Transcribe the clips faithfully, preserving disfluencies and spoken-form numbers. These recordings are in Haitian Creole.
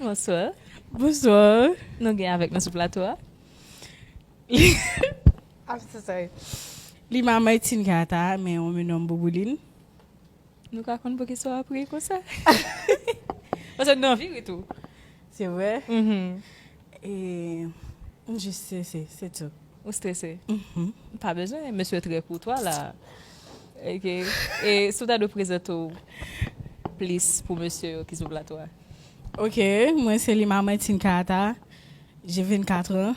Bonsoir. Bonsoir. Nou gen avèk nou sou plato a. I'm so sorry. Lima Martine Carter, mais on me nomme Boubouline. Nou ka konn poukisa w ap ri konsa? Paske nou anvi ri tou. C'est vrai. Mhm. Et je sais, c'est c'est tout. Ou strese? Mhm. Pa bezwen, mesye trè koutwa la. Ok. E si w ta dwe prezante w plis pou mesye yo ki sou plato a? Ok, mwen se Lima Martine Carter. J'ai vingt-quatre ans.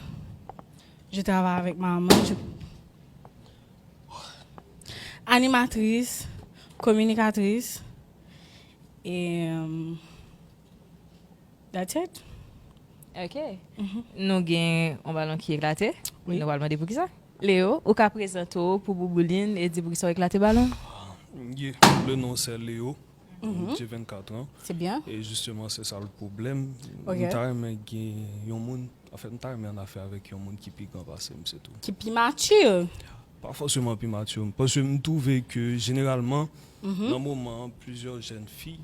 Je travaille avec maman. Je... Animatrice, communicatrice. Et euh, that's it. Ok. Nou gen yon balon ki eklate. Oui. Nou pral mande poukisa. Leo, ou ka prezante w pou Boubouline e di poukisa w eklate balon? Yeah, le nom c'est Léo. J'ai vingt-quatre ans. C'est bien. Et justement, c'est ça le problème. Ok. M ta renmen gen yon moun, anfèt, m ta renmen an afè avèk yon moun ki pi gran pase m, se tou. Ki pi mature. Pa fòseman pi mature. Paske m twouve ke jeneralman, nan moman an, plizyè jèn fi,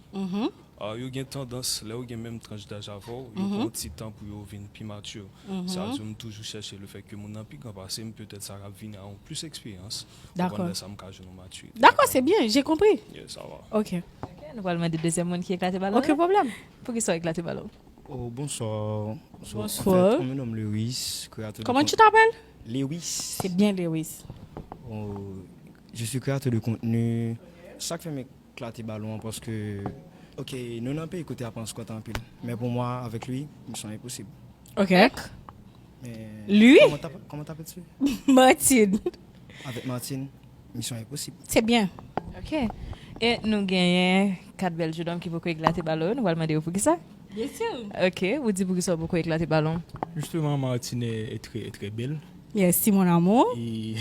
ah, yo gen tandans, lè yo gen menm tranch daj avè w, yo pran ti tan pou yo vin pi mature. Sa di, m toujou chèche le fèt ke moun nan pi gran pase m, petèt sa ap vini a yon plis eksperyans. Dakò. Konprann lè sa m ka jwenn yon maturité. D'accord, c'est bien, j'ai compris. Yeah, sa va. Ok. Ok, nou pral mande dezyèm moun ki eklate balon. Aucun problème. Poukisa w eklate balon? Oh, bonsoir. So, Bonsoir. En fait, on me nomme Lewis, créateur de Comment con- tu t'appelles? Lewis. C'est bien, Lewis. Oh, je suis créateur de contenu. Sa k fè m eklate balon an, paske, ok, nou nan peyi kote ap an squat anpil. Men pou mwen, avèk li, misyon enposib. Ok. Men, Lui? Comment t'appelles, comment t'appelles-tu? Martine. Avec Martine, misyon enposib. C'est bien. Ok. E nou genyen kat bèl jennonm ki poko eklate balon yo. Nou pral mande yo poukisa. Bien sûr. Ok, ou di poukisa w poko eklate balon. Justement, Martine est, est très, est très belle. Merci, mon amour. Et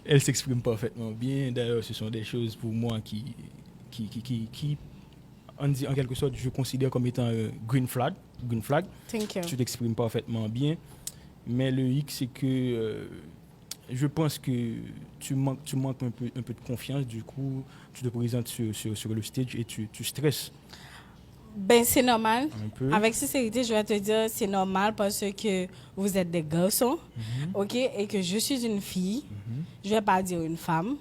elle s'exprime parfaitement bien. D'ailleurs, ce sont des choses pour moi qui, qui, qui, qui, qui, on dit en quelque sorte, je considère comme étant euh, green flag. Green flag. Thank you. Tu t'exprimes parfaitement bien. Mais le hic, c'est que euh, je pense que tu manques, tu manques un peu, un peu de confiance. Du coup, tu te présentes sur, sur, sur le stage et tu, tu stresses. Ben, c'est normal. Un peu. Avec sincérité, je vais te dire, c'est normal parce que vous êtes des garçons, ok, et que je suis une fille. Je vais pas dire une femme.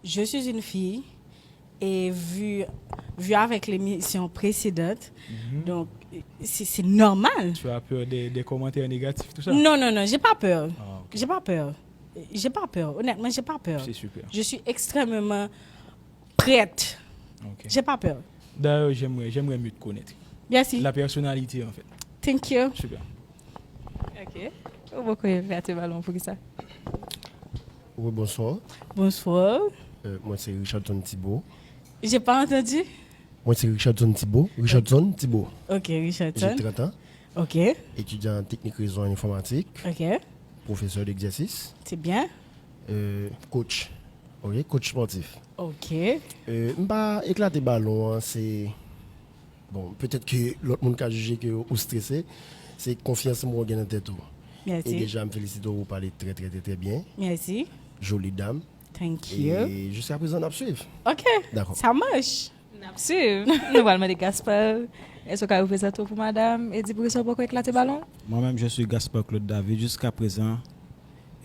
Je suis une fille. Et vu, vu avec l'émission précédente, donc, c'est c'est normal. Tu as peur des, des commentaires négatifs, tout ça? Non, non, non, j'ai pas peur. Ah, ok. J'ai pas peur. J'ai pas peur. Honnêtement, j'ai pas peur. C'est super. Je suis extrêmement prête. Ok. J'ai pas peur. D'ailleurs, j'aimerais, j'aimerais mieux te connaître. Merci. La personnalité, en fait. Thank you. Super. Ok. Ou poko eklate balon poukisa. Oui, bonsoir. Bonsoir. Euh, moi, c'est Richardson Thibault. J'ai pas entendu. Moi, c'est Richardson Thibault. Richardson Thibault. Ok, J'ai Richardson. trente ans. Ok. Étudiant en technique réseau en informatique. Ok. Professeur d'exercice. C'est bien. Euh, coach. Ok, coach sportif. Ok. Euh, m pa eklate balon an, se bon, petèt ke lòt moun ka jije ke ou strese, se konfyans mwen gen nan tèt ou. E Merci. Deja m felisite w, ou pale trè trè trè trè byen. Merci. Joli dam. Thank you. E jiska prezan n ap swiv. Ok. D'accord. Ça marche. N ap swiv. Nou pral mande Gaspard. Èske w ka reprezante w pou madanm e di poukisa w poko eklate balon? Moi-même, je suis Gaspard Claude David. Jusqu'à présent,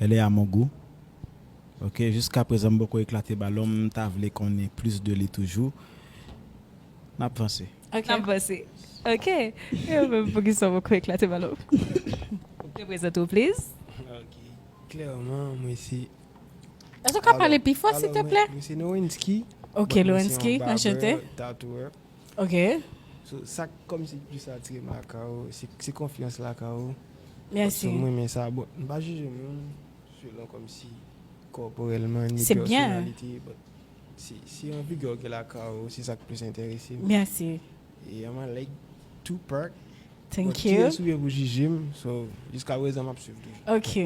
elle est à mon goût. Ok, jusqu'à présent, m poko eklate balon, m ta vle konnen plis de li toujou. N ap vanse. Ok. N ap vanse. Ok. E ou menm, poukisa w poko eklate balon? Reprezante w, please. Ok. Klèman, mwen se Èske w ka pale pi fò, silteplè? Mwen se Nowinski. Ok, Lowinski, anchante. Tatouè. Ok. So, sa k kòmsi plis atire m lakay ou, se se konfyans lakay ou. Merci. So, mwen renmen sa. Bon, m pa jije moun selon kòmsi kòporèlman ni C'est bien. Pèsonalite, but se se yon figi w gen lakay ou, se sa k plis enterese m. Merci. E I'm a like Tupac. Thank But ki you. Kiyès ou ye pou jije m? So, jiska prezan m ap swiv toujou. Ok.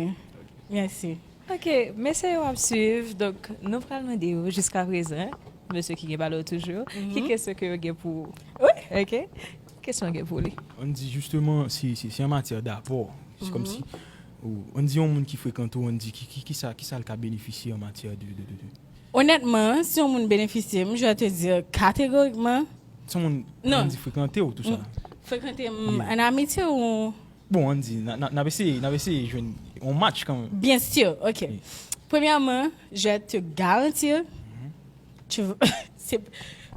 Merci. Ok, mesye yo ap swiv, donk nou pral mande yo jiska prezan, mesye ki gen balon toujou, ki kesyon ke yo gen pou ou? Wi. Ok? Kesyon gen pou li. On dit justement, c'est c'est- c'est en matière d'apport. C'est comme si, ou- on dit yon moun ki frekante ou, on dit ki, ki, ki sa, ki sa l ka benefisye en matière de, de, de, de. Honnêtement, si yon moun benefisye m, je vais te dire catégoriquement, Se yon moun, Non. Ann di, frekante w, tou sa. Frekante m an amitye ou? Bon, ann di, n a- n a- n ap eseye, n ap eseye jwenn yon match kanmenm. Bien sûr, ok. Premye man, je te garantir, tu, se,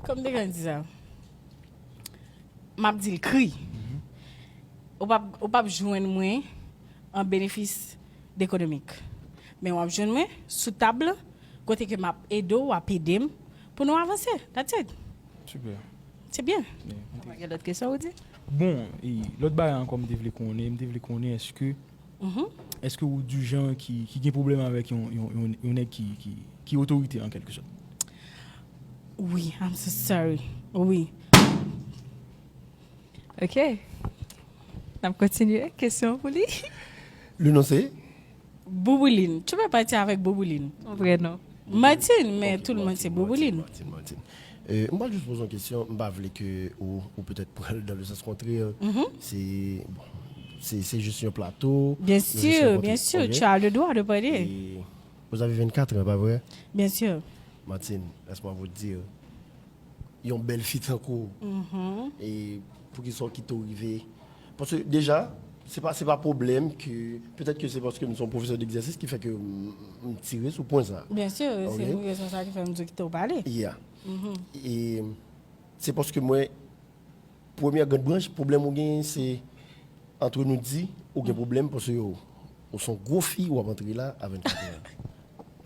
kòm te ka di sa, m ap di l kri. Ou p ap, ou p ap jwenn mwen an benefis ekonomik. Men w ap jwenn mwen sou tab la, kote ke m ap ede w, w ap ede m pou nou avanse. That's it. Super. Se byen. Yeah. Pa gen lòt kesyon ou di? Bon, e lòt bagay ankò m te vle konnen, m te vle konnen èske èske ou di jan ki, ki gen pwoblèm avèk yon, yon, yon, yon nèg ki, ki, ki otorite an kèlke sòt? Wi, I'm so sorry. Wi. Ok. N ap kontinye. Kesyon pou li? Le nom c'est Bouboulin. Tu peux partir avec Bouboulin. Son vrè non. Martine, men tout le monde c'est Bouboulin. Martine, Martine. Euh, m pa jis poze yon kesyon, m pa vle ke ou, ou petèt pral dans le sens contraire. Se bon, se se jis yon plato. Bien Nou jis sûr, rankontre, bien sûr, ok? Tu as le droit de parler. Et vous avez vingt-quatre ans, pas vrai? Bien sûr. Martine, laisse-moi vous dire, yon bèl fi tankou w. E poukisa w kite w rive? Paske deja, se pa, se pa pwoblèm ke, petèt ke se paske m se yon pwofesè d'egzèsis ki fè ke m, m tire sou pwen sa. Bien sûr, Ok. Se pou rezon sa ki fè m di w kite w pale. Yeah. E se paske mwen, premyè grenn branch, pwoblèm ou genyen, se antre nou di, ou gen pwoblèm paske ou, ou se yon gwo fi, w ap antre la a vennkat an.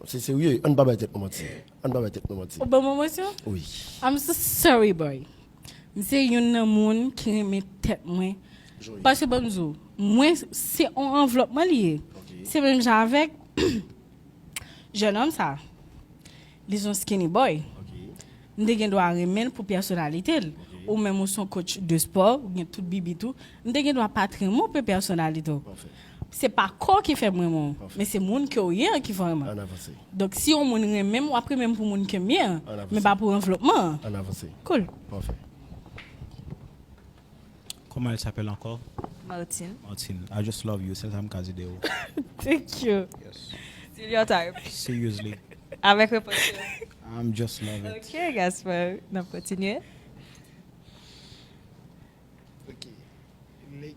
Se serye, ann pa bay tèt nou manti. Ann pa bay tèt nou manti. Ou ban m emosyon? Wi. I'm so sorry, boy. M se youn nan moun ki renmen tèt mwen. Paske ban m di w, mwen se yon anvlòp mwen li ye. Se menm jan avèk jènòm sa. Li se yon skinny boy. M te gen dwa renmen l pou pèsonalite l. Ou menm ou se yon coach de sport, ou gen tout bibit ou. M te gen dwa pa t renmen w pou pèsonalite w. Se pa kò w ki fè m renmen w, men se moun ke w ye an ki fè w renmen. Ann avanse. Donk si yon moun renmen m, w ap renmen m pou moun ke m ye an, Ann avanse. Men pa pou anvlòpman an. Ann avanse. Cool. Pafè. Comment elle s'appelle encore? Martine. Martine, I just love you. Sèl sa m ka di de ou. Thank you. Still your type. Seriously. Avèk repons yo. I'm just love it. Ok, Gaspard. N ap kontinye. Ok. Like,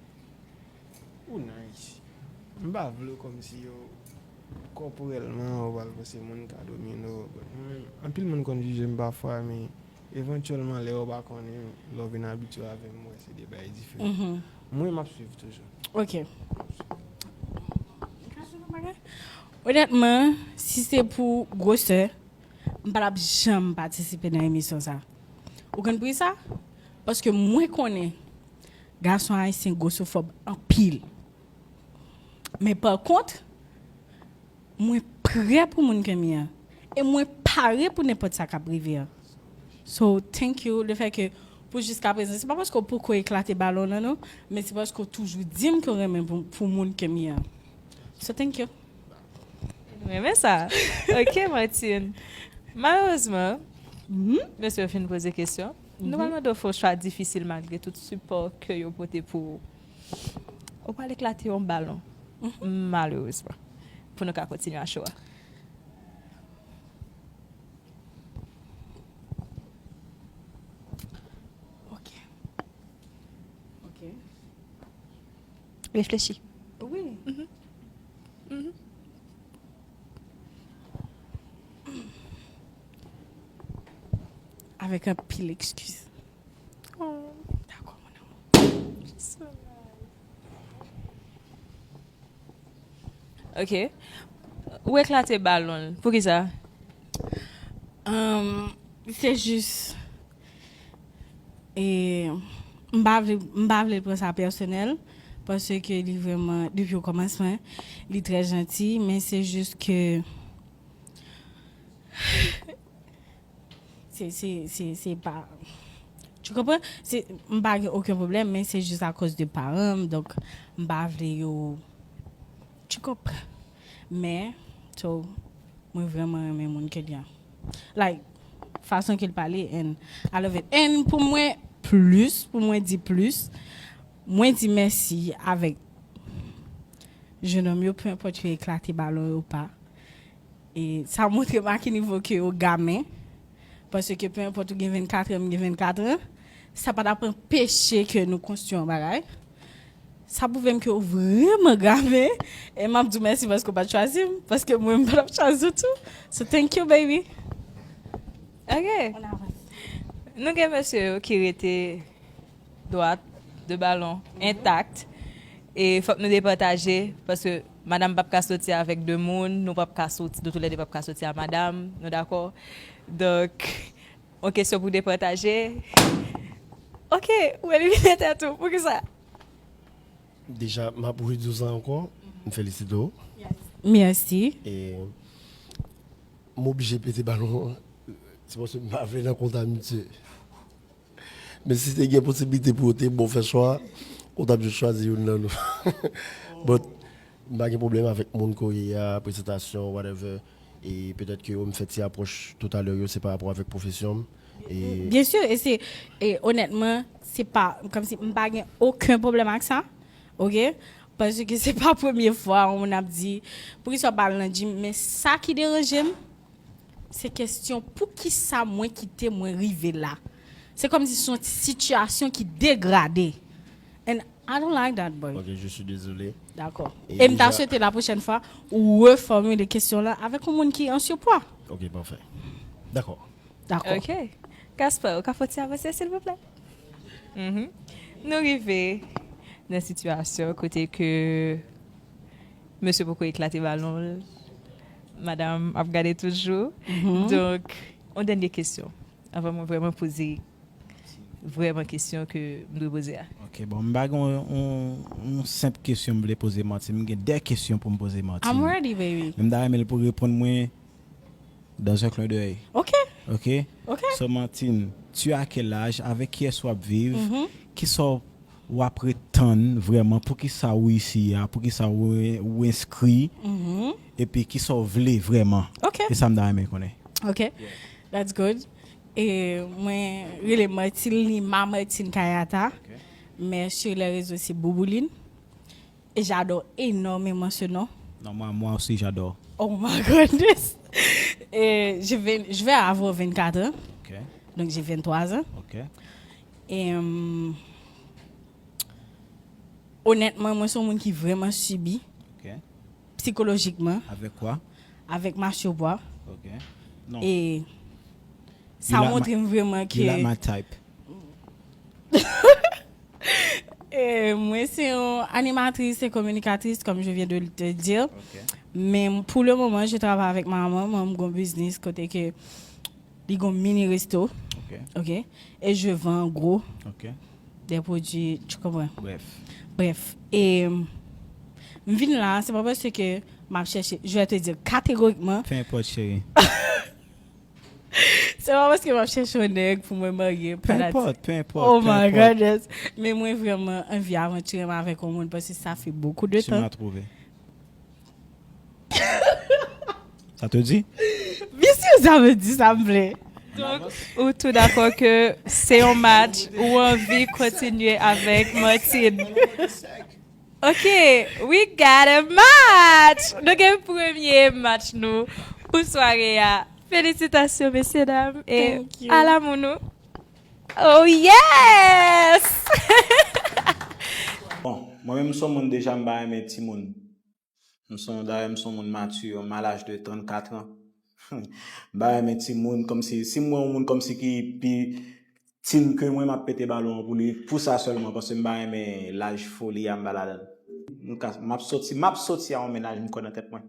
ou nice. M pa vle w kòmsi yo kòporèlman ou pral panse moun ka domine w. But mwen, anpil moun konn jije m pafwa, men evantyèlman lè yo pa konnen m, lè w vin abitye avè m, w wè se de bagay diferan. Mwen, m ap swiv toujou. Ok. Onètman, si se pou gwosè, m pa t ap janm patisipe nan emisyon sa. Ou konn poukisa? Paske mwen konnen gason ayisyen gwosofòb anpil. Men pa kont, mwen prè pou moun ke m ye an. E mwen pare pou nenpòt sa k ap rive an. So, thank you. Le fè ke pou jiska prezan, se pa paske w poko eklate balon nan non, men se paske w toujou di m ke w renmen pou, pou moun ke m ye an. So, thank you. Nou renmen sa. Ok, Martine. Malerezman, mesye yo fin poze kesyon. Nou pral mande w fè yon chwa difisil malgre tout sipò ke yo pote pou ou. Ou pral eklate yon balon. Malerezman. Pou nou ka kontinye a show a. Ok. Ok. Reflechi. Wi. Avèk anpil ekskiz. Dakò, mon amour. Ok. Ou eklate balon. Poukisa? Um, se jis, e, m pa vle, m pa vle pran sa pèsonèl, paske li vrèman, depi o kòmansman, li trè janti, men se jis ke se, se, se, se pa, tu comprends? Se, m pa gen okenn pwoblèm, men se jis akoz de paran m, donk, m pa vle yo, tu comprends? Men, so, mwen vrèman renmen moun ke li an. Like, fason ke l pale, and I love it. And pou mwen, plis, pou mwen di plis, mwen di mèsi avèk jenòm yo, peu importe yo eklate balon yo ou pa. E sa montre m a ki nivo ke yo gamen. Paske peu importe ou gen vennkat an, m gen vennkat an, Sa pa t ap anpeche ke nou konstwi yon bagay. Sa pwouve m ke w vrèman game. E m ap di w mèsi paske w pa t chwazi m. Paske mwen, m pa t ap chwazi w tou. So thank you, baby. Ok. Nou gen mesye yo ki rete dwat, de balon entak. E fòk nou depataje, paske madanm p ap ka soti avèk de moun, nou p ap ka soti, nou toulède p ap ka soti a madanm, nou dakò? Donk, yon kesyon pou depataje. Ok, ou elimine tèt ou. Poukisa? Deja, m ap redi w sa ankò. M felisite w. Mèsi. E m oblije pete balon an. Se paske m pa vle nan kontaminasyon. Men si te gen posiblite pou yo te bon fè chwa, ou t ap jis chwazi youn nan nou. But, m pa gen pwoblèm avèk moun ke w ye a, prezantasyon, whatever. E petèt ke yo m fè ti apwòch toutalè yo, se pa rapò avèk pwofesyon m. E Byen si, e se, e onètman, se pa, kòmsi m pa gen okenn pwoblèm ak sa, ok? Paske se pa premye fwa yon moun ap di, poukisa w pa al nan gym? Men sa ki deranje m, se kesyon poukisa mwen kite mwen rive la. Se kòmsi se yon sitiyasyon ki degrade. And I don't like that, boy. Ok, je suis désolé. Dakò. E E m ta deja- swete la pwochèn fwa, ou refòmile kesyon lan avèk yon moun ki an sipò. Ok, pafè. Dakò. Dakò. Ok. Casper, ou ka fè ti avanse, silvouplè? Mhm. Nou rive nan sitiyasyon kote ke mesye poko eklate balon l. Madanm ap gade toujou. Donk, yon dènye kesyon. Anvan mwen vrèman poze vrèman kesyon ke m dwe poze a. Ok, bon, m pa gen yon, yon, yon senp kesyon m vle poze Martine. M gen de kesyon pou m poze Martine. I'm ready, baby. Men m ta renmen l pou reponn mwen dans un clin d'œil. Ok, Ok? ok. So, Martine, tu as quel âge? Avèk kiyès w ap viv? Kisa w ap ret tann vrèman? Poukisa ou isi a? Poukisa ou, ou enskri? Epi kisa w vle vrèman? Ok. E sa m ta renmen konnen. Ok, that's good. E mwen rele Martine Lima Martine Kayata. Men sur les réseaux, c'est Bouboulin. Et j'adore énormément ce nom. Non, moi, moi aussi, j'adore. Oh my goodness. Et je vais, je vais avoir vingt-quatre ans. Ok, Donc j'ai vingt-trois ans. ok. E euh, onètman, mwen se yon moun ki vrèman sibi Ok. psikolojikman Avec quoi? Avèk mache obwa. Ok. Non. E sa You like montre my- m vrèman You like ke my type. E mwen se yon animatris e kominikatris, comme je viens de te dire. Ok. Men pour le moment, je travaille avec maman. Mwen, m gon biznis kote ke li gon mini resto. Ok. Ok. Et je vends en gros Ok. des produits, tu comprends? Bref. Bref. E m vin la, se pa paske m ap chèche, je vais te dire catégoriquement, Peu importe, chérie. se pa paske m ap chèche yon nèg pou mwen marye. Peu importe, peu importe. Oh peu my importe. Goodness. Men mwen vrèman anvi avantire m avèk yon moun paske sa fè beaucoup de Tu temps. m'as trouvé. Ça te dit? Byen si sa vle di sa m vle. Donk, ou tou dakò ke se yon match ou anvi kontinye avèk Martine? Ok, we got a match! Nou gen premye match nou pou sware a. Felisitasyon, mesye dam. E Thank you. Ala moun nou. Oh yes! Bon, mwen menm m se yon moun deja m pa renmen timoun. M se yon dayè m se yon moun mati, m a laj de trannkat an. M pa renmen timoun, kòmsi si m wè yon moun kòmsi ki pi tin ke mwen, m ap pete balon an pou li. Pou sa sèlman, paske m pa renmen laj foli a, m pa ladan l. M ka, m ap soti, m ap soti a yon mennaj m kwè nan tèt mwen.